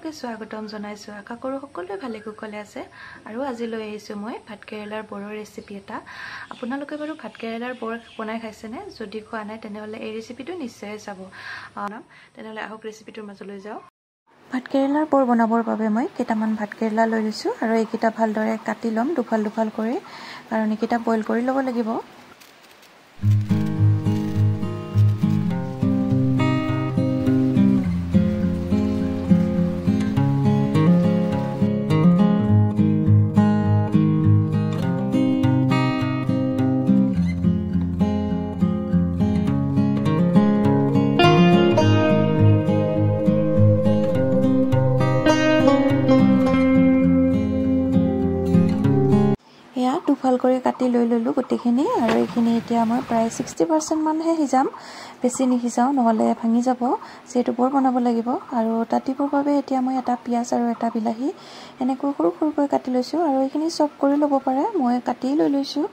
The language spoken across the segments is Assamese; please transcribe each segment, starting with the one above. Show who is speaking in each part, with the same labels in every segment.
Speaker 1: সকলোকে স্বাগতম জনাইছো। আশা কৰোঁ সকলোৱে ভালে কুশলে আছে। আৰু আজি লৈ আহিছো মই ভাতকেৰেলাৰ বৰৰ ৰেচিপি এটা। আপোনালোকে বাৰু ভাতকেৰেলাৰ বৰ বনাই খাইছেনে? যদি খোৱা নাই তেনেহ'লে এই ৰেচিপিটো নিশ্চয় চাব। তেনেহ'লে আহক ৰেচিপিটোৰ মাজলৈ যাওঁ। ভাতকেৰেলাৰ বৰ বনাবৰ বাবে মই কেইটামান ভাতকেৰেলা লৈ লৈছোঁ আৰু এইকেইটা ভালদৰে কাটি ল'ম দুফাল দুফাল কৰি, কাৰণ এইকেইটা বইল কৰি ল'ব লাগিব। দুফাল কৰি কাটি লৈ ল'লোঁ গোটেইখিনি। আৰু এইখিনি এতিয়া মই প্ৰায় 60% মানহে সিজাম, বেছি নিসিজাওঁ, নহ'লে ভাঙি যাব, যিহেতু বৰ বনাব লাগিব। আৰু তাত দিবৰ বাবে এতিয়া মই এটা পিঁয়াজ আৰু এটা বিলাহী এনেকৈ সৰু সৰুকৈ কাটি লৈছোঁ। আৰু এইখিনি চপ কৰি ল'ব পাৰে, মই কাটি লৈ লৈছোঁ।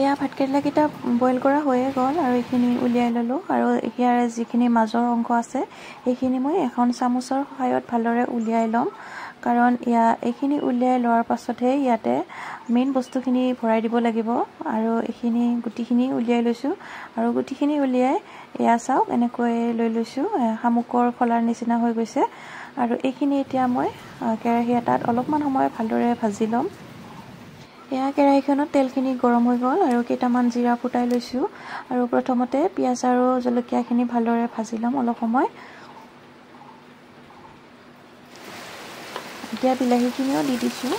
Speaker 1: এয়া ভাতকেৰেলাকেইটা বইল কৰা হৈয়ে গ'ল আৰু এইখিনি উলিয়াই ল'লোঁ। আৰু ইয়াৰ যিখিনি মাজৰ অংশ আছে সেইখিনি মই এখন চামুচৰ সহায়ত ভালদৰে উলিয়াই ল'ম, কাৰণ এইখিনি উলিয়াই লোৱাৰ পাছতহে ইয়াতে মেইন বস্তুখিনি ভৰাই দিব লাগিব। আৰু এইখিনি গুটিখিনি উলিয়াই লৈছোঁ। আৰু গুটিখিনি উলিয়াই এয়া চাওক এনেকৈ লৈ লৈছোঁ, শামুকৰ খলাৰ নিচিনা হৈ গৈছে। আৰু এইখিনি এতিয়া মই কেৰাহী এটাত অলপমান সময় ভালদৰে ভাজি ল'ম। এয়া কেৰাহীখনত তেলখিনি গৰম হৈ গ'ল আৰু কেইটামান জিৰা ফুটাই লৈছোঁ। আৰু প্ৰথমতে পিঁয়াজ আৰু জলকীয়াখিনি ভালদৰে ভাজি ল'ম অলপ সময়। এতিয়া বিলাহীখিনিও দি দিছোঁ।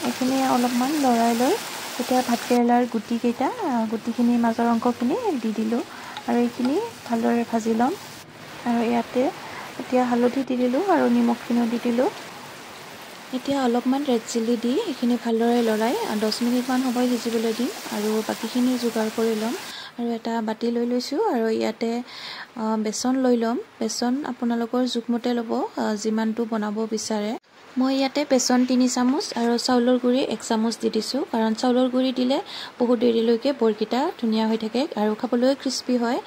Speaker 1: এইখিনি অলপমান লৰাই লৈ এতিয়া ভাতকেৰেলাৰ গুটিকেইটা, গুটিখিনি মাজৰ অংশখিনি দি দিলোঁ আৰু এইখিনি ভালদৰে ভাজি ল'ম। আৰু ইয়াতে এতিয়া হালধি দি দিলোঁ আৰু নিমখখিনিও দি দিলোঁ। এতিয়া অলপমান ৰেড চিলি দি এইখিনি ভালদৰে লৰাই 10 মিনিটমান সময় সিজিবলৈ দিম আৰু বাকীখিনি যোগাৰ কৰি ল'ম। আৰু এটা বাতি লৈ লৈছোঁ আৰু ইয়াতে বেচন লৈ ল'ম। বেচন আপোনালোকৰ জোখমতে ল'ব, যিমানটো বনাব বিচাৰে। মই ইয়াতে বেচন 3 চামুচ আৰু চাউলৰ গুড়ি 1 চামুচ দি দিছোঁ, কাৰণ চাউলৰ গুড়ি দিলে বহুত দেৰিলৈকে বৰকেইটা ধুনীয়া হৈ থাকে আৰু খাবলৈ ক্ৰিস্পি হয়।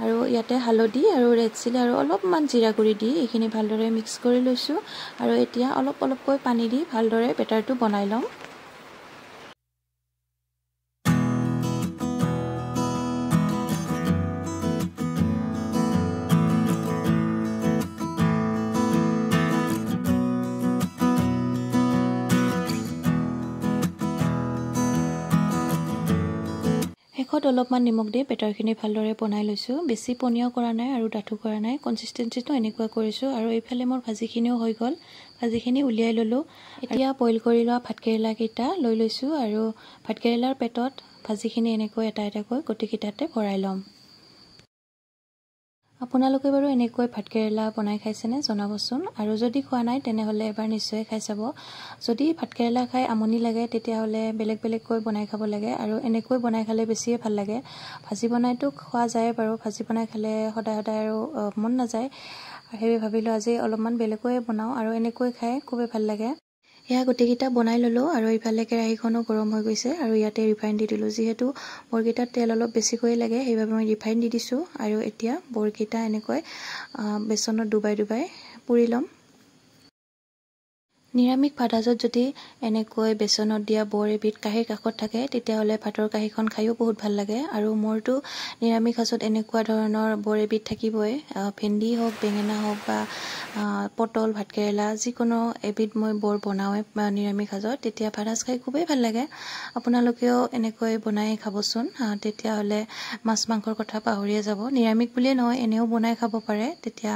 Speaker 1: আৰু ইয়াতে হালধি আৰু ৰেড চিলি আৰু অলপমান জিৰা গুড়ি দি এইখিনি ভালদৰে মিক্স কৰি লৈছোঁ। আৰু এতিয়া অলপ অলপকৈ পানী দি ভালদৰে বেটাৰটো বনাই ল'ম। শেষত অলপমান নিমখ দি বেটাৰখিনি ভালদৰে বনাই লৈছোঁ। বেছি পনীয়াও কৰা নাই আৰু ডাঠো কৰা নাই, কনচিষ্টেঞ্চিটো এনেকুৱা কৰিছোঁ। আৰু এইফালে মোৰ ভাজিখিনিও হৈ গ'ল, ভাজিখিনি উলিয়াই ল'লোঁ। এতিয়া বইল কৰি লোৱা ভাতকেৰেলাকেইটা লৈ লৈছোঁ আৰু ভাতকেৰেলাৰ পেটত ভাজিখিনি এনেকৈ এটা এটাকৈ গোটেইকেইটাতে ভৰাই ল'ম। আপোনালোকে বাৰু এনেকৈ ভাতকেৰেলা বনাই খাইছেনে জনাবচোন। আৰু যদি খোৱা নাই তেনেহ'লে এবাৰ নিশ্চয় খাই চাব। যদি ভাতকেৰেলা খাই আমনি লাগে তেতিয়াহ'লে বেলেগ বেলেগকৈ বনাই খাব লাগে, আৰু এনেকৈ বনাই খালে বেছিয়ে ভাল লাগে। ভাজি বনাইতো খোৱা যায় বাৰু, ভাজি বনাই খালে সদায় সদায় আৰু মন নাযায়। সেইবাবে ভাবিলোঁ আজি অলপমান বেলেগকৈ বনাওঁ আৰু এনেকৈ খাই খুবেই ভাল লাগে। এয়া গোটেইকেইটা বনাই ল'লোঁ আৰু ইফালে কেৰাহীখনো গৰম হৈ গৈছে আৰু ইয়াতে ৰিফাইন দি দিলোঁ। যিহেতু বৰকেইটাত তেল অলপ বেছিকৈ লাগে সেইবাবে মই ৰিফাইন দি দিছোঁ। আৰু এতিয়া বৰকেইটা এনেকৈ বেচনত ডুবাই ডুবাই পুৰি ল'ম। নিৰামিষ ভাতসাজত যদি এনেকৈ বেচনত দিয়া বৰ এবিধ কাঁহীৰ কাষত থাকে তেতিয়াহ'লে ভাতৰ কাঁহীখন খায়ো বহুত ভাল লাগে। আৰু মোৰতো নিৰামিষ সাজত এনেকুৱা ধৰণৰ বৰ এবিধ থাকিবই, ভেন্দি হওক, বেঙেনা হওক বা পটল, ভাতকেৰেলা, যিকোনো এবিধ মই বৰ বনাওঁৱে নিৰামিষ সাজত, তেতিয়া ভাত সাজ খাই খুবেই ভাল লাগে। আপোনালোকেও এনেকৈ বনাই খাবচোন, তেতিয়াহ'লে মাছ মাংসৰ কথা পাহৰিয়ে যাব। নিৰামিষ বুলিয়ে নহয়, এনেও বনাই খাব পাৰে, তেতিয়া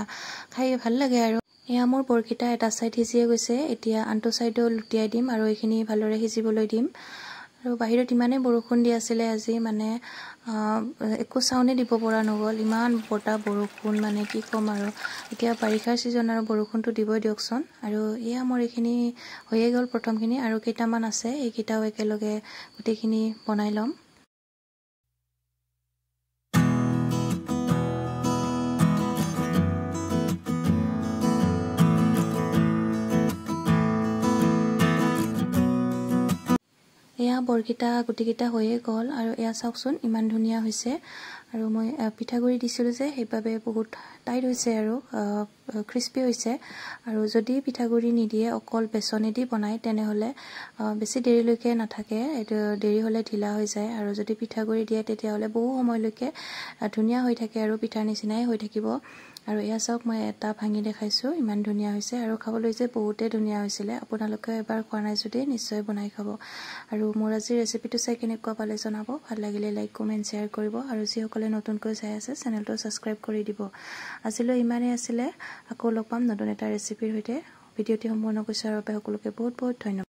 Speaker 1: খাই ভাল লাগে। আৰু এয়া মোৰ বৰকেইটা এটা ছাইড সিজিয়ে গৈছে, এতিয়া আনটো ছাইডো লুটিয়াই দিম আৰু এইখিনি ভালদৰে সিজিবলৈ দিম। আৰু বাহিৰত ইমানেই বৰষুণ দি আছিলে আজি, মানে একো চাউনে দিব পৰা নগ'ল, ইমান বতাহ বৰষুণ, মানে কি ক'ম আৰু। এতিয়া বাৰিষাৰ ছিজন আৰু বৰষুণটো দিবই দিয়কচোন। আৰু এয়া মোৰ এইখিনি হৈয়ে গ'ল প্ৰথমখিনি, আৰু কেইটামান আছে, এইকেইটাও একেলগে গোটেইখিনি বনাই ল'ম। এয়া বৰকেইটা গুটিকেইটা হৈয়ে গ'ল। আৰু এয়া চাওকচোন ইমান ধুনীয়া হৈছে। আৰু মই পিঠাগুড়ি দিছিলোঁ যে, সেইবাবে বহুত টাইট হৈছে আৰু ক্ৰিস্পি হৈছে। আৰু যদি পিঠাগুড়ি নিদিয়ে, অকল বেচনেদি বনায়, তেনেহ'লে বেছি দেৰিলৈকে নাথাকে, এইটো দেৰি হ'লে ঢিলা হৈ যায়। আৰু যদি পিঠাগুড়ি দিয়ে তেতিয়াহ'লে বহু সময়লৈকে ধুনীয়া হৈ থাকে আৰু পিঠাৰ নিচিনাই হৈ থাকিব। আৰু এয়া চাওক, মই এটা ভাঙি দেখাইছোঁ, ইমান ধুনীয়া হৈছে আৰু খাবলৈ যে বহুতেই ধুনীয়া হৈছিলে। আপোনালোকেও এবাৰ খোৱা নাই যদি নিশ্চয় বনাই খাব। আৰু মোৰ আজিৰ ৰেচিপিটো চাই কেনেকুৱা পালে জনাব, ভাল লাগিলে লাইক কমেণ্ট শ্বেয়াৰ কৰিব। আৰু যিসকলে নতুনকৈ চাই আছে চেনেলটো ছাবস্ক্ৰাইব কৰি দিব। আজিলৈ ইমানেই আছিলে, আকৌ লগ পাম নতুন এটা ৰেচিপিৰ সৈতে। ভিডিঅ'টি সম্পূৰ্ণ কৰি চোৱাৰ বাবে সকলোকে বহুত বহুত ধন্যবাদ।